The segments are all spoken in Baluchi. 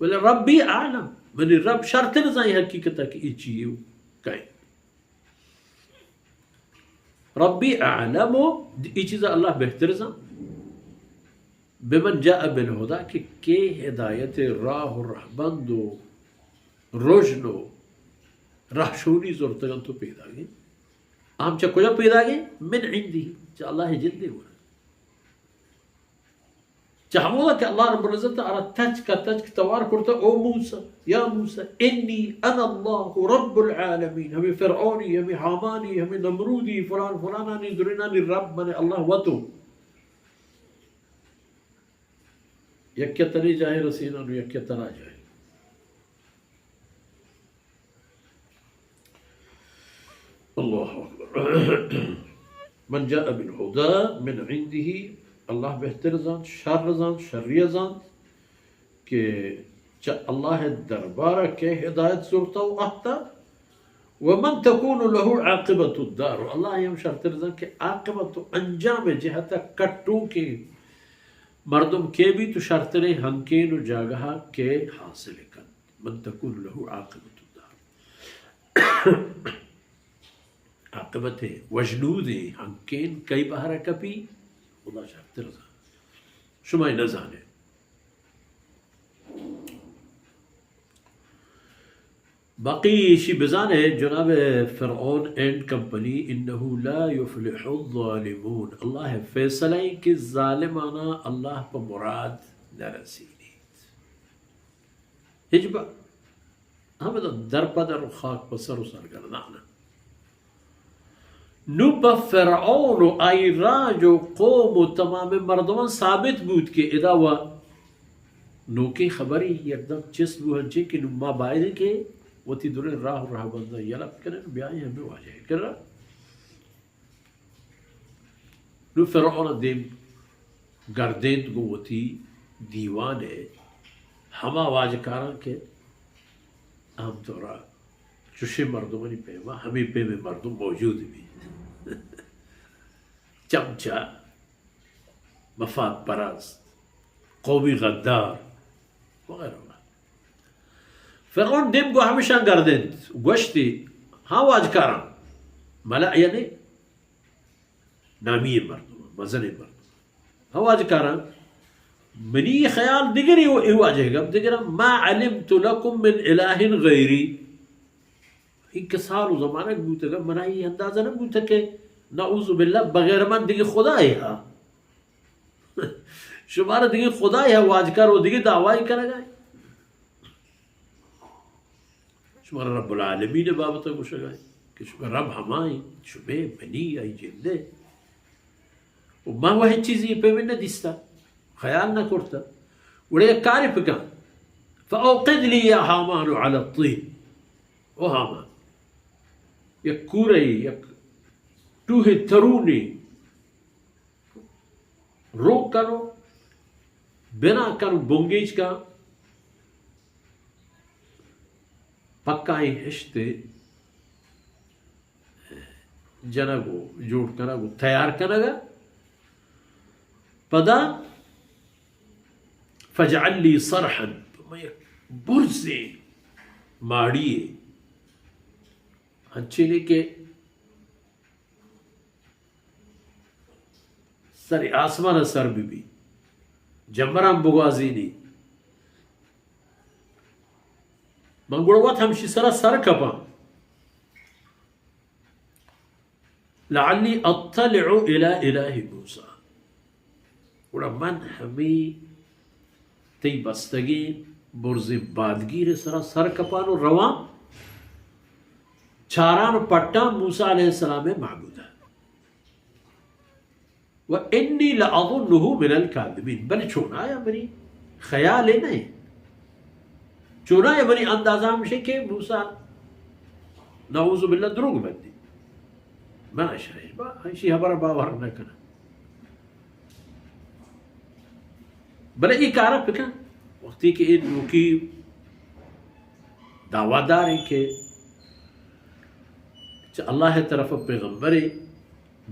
بلے ربی اعلم، منی رب شرتر زانی حقیقت کہ ای چی یو کئے۔ ربی اعلم، ای چیز اللہ بہتر زان۔ بمن جاء بالهدى، کہ کے ہدایت راہ و رہبند و رژن و رہشونی زرتگنت و پیداگیں۔ ہم چہ کجا پیداگیں؟ من عنده، چہ اللہ جندے گورا۔ چہ ہمودا کہ اللہ رب العزت آرا تچک تچک توار کرتا، او موسی، یا موسی، انی انا اللہ رب العالمین، ہمیں فرعونی، ہمیں حامانی، ہمیں نمرودی، فلان فلانانی درینانی رب من اللہ وتو۔ یکے تنی جاہے رسینان و یکے تنا جاہے۔ اللہ اکبر۔ من جاء بالهدى من عنده، اللہ بہتر زانت، شر زانت، شریہ زانت کہ چہ اللہ دربارہ کے ہدایت زرتا و آہتا، ومن تكون له عاقبة الدار، و اللہ ہم شرتر زانت کہ عاقبت و انجام جہت کٹوں کہ مردم کے بیت و شرتریں ہنکین و جاگہا کے حاصل کنت۔ من تكون له عاقبة الدار۔ عاقبت وژنودیں ہنکین کئی بہرا کپی، خدا شرتر زانت۔ شما نزانے۔ باقی ایشی بزانے جناب، فرعون اینڈ کمپنی، انه لا يفلح الظالمون، اللہ فیصلہ ایں کہ ظالمانا اللہ پہ مراد نرسینیت۔ ہچبر۔ ہمدا در پہ در و خاک پہ سر و سرگردان۔ نو پہ فرعون و آئی راج و قوم و تمام مردمان ثابت بوت کہ ادا و نوکیں خبری یکدم چست بو، ہنچیں کہ نو ما باید کہ وتی دریں راہ و رہبنداں یلہ بکنیں، بیائیں ہمیں واجہ کرا۔ نو فرعون ء دیم گردینت گوں وتی دیوان ء ہما واجکاراں کہ ہم طورا چشیں مردمانی پیما ہمے پیمیں مردم موجود بیت۔ چمچہ، مفاد پرست، قومی غدار وغیرہ وغیرہ۔ فرعون دیم گوں ہمشاں گردینت، گوشتی، ہاں واجکاراں، ملأ یعنی نامی مردم، مزن مردم، ہاں واجکاراں، منی خیال دگری و اے واجہ گپ دگرا، ما علمت لكم من اله غيري۔ انکہ سال و زمانگ بوتگ، منا ای اندازہ نہ بوتگ کہ نعوذ باللہ بغیر من دگہ خدائے ہا۔ شمارا دگہ خدائے ہا، واجکار و دگہ دعوائی کنگا۔ شمارا رب العالمین بابت گوشگا کہ شما رب ہمائیں، شمے منی آئی جندے۔ و ما و ہچ چیزی پہ من نہ دیستا، خیال نہ کرتا۔ گڑا یک کارے پکن، فأوقد لي يا هامان على الطين۔ او ہامان، یک کورے، یک ٹوہے ترونے روک کن و بنا کن و بنگیج کن، پکائیں ہشتے جنگ و جوڑ کنگ و تیار کنگ ء۔ پدا فاجعل لي صرحا، من یک برزیں ماڑی ء، انچینے کہ سر آسمان ء سر بہ بی، جمبراں بگوازینی، من گڑا وت ہمشی سرا سر کپاں۔ لعلی اطلع الی الہ موسی۔ گڑا من ہمے تئی بستگیں برزیں بادگیر سرا سر کپان و روان، چاران و پٹان موسی علیہ السلام معبودا۔ و انی لاظنه من الکاذبین، بلے چونایا منی خیال ء نہ انت۔ چونایا منی اندازہ ہمش انت کہ موسی نعوذ باللہ دروگ بندی۔ من اشی با، اشی خبر باور نہ کناں۔ بلے ای کارا پکن، وقتی کہ اے نوکی دعویٰ دار انت کہ چہ اللہ ء طرف پیغمبرے،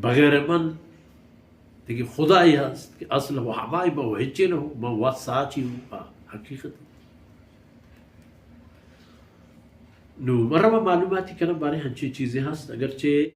بغیر من دگہ خدائے ہست کہ اصل و ہمائی، من و ہچے نہ ہوں، من وت ساچی ہوں، آ حقیقت۔ نو مرا ما معلوماتی کنم بارے ہنچیں چیزیں ہست، اگرچہ